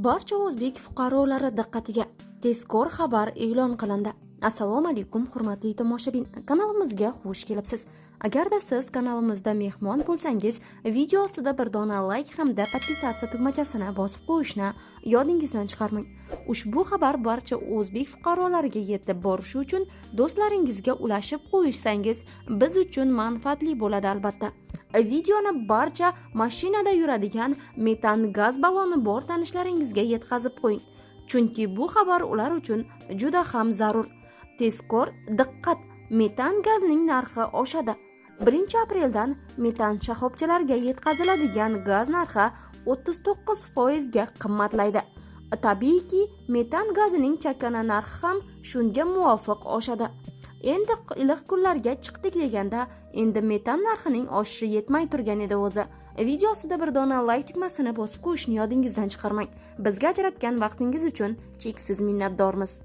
Barcha o'zbek fuqarolari diqqatiga tezkor xabar e'lon qilindi. Assalomu alaykum, hurmatli tomoshabin, kanalimizga xush kelibsiz. Agarda siz kanalimizda mehmon bo'lsangiz, video ostida bir dona layk hamda подписаться tugmachasini bosib qo'yishni yodingizdan chiqarmang. Ushbu xabar barcha o'zbek fuqarolariga yetib borishi uchun do'stlaringizga ulashib qo'yishsangiz, biz uchun manfaatli bo'ladi albatta. Videoni barcha mashinada yuradigan metan gaz balloni bor tanishlaringizga yetkazib qo'ying. Chunki bu xabar ular uchun juda ham zarur. Tezkor diqqat, metan gazning narxi oshadi. 1-apreldan metan shoxobchalariga yetkaziladigan gaz narxi 39% ga qimmatlaydi. Tabiiyki, metan gazining chakana narxi ham shunga muvofiq oshadi. Endi iliq kunlarga chiqdik deganda, endi metan narxining oshishi yetmay turgan edi o'zi. Video ostida bir dona layk tugmasini bosib qo'yishni yodingizdan chiqarmang. Bizga ajratgan vaqtingiz uchun cheksiz minnatdormiz.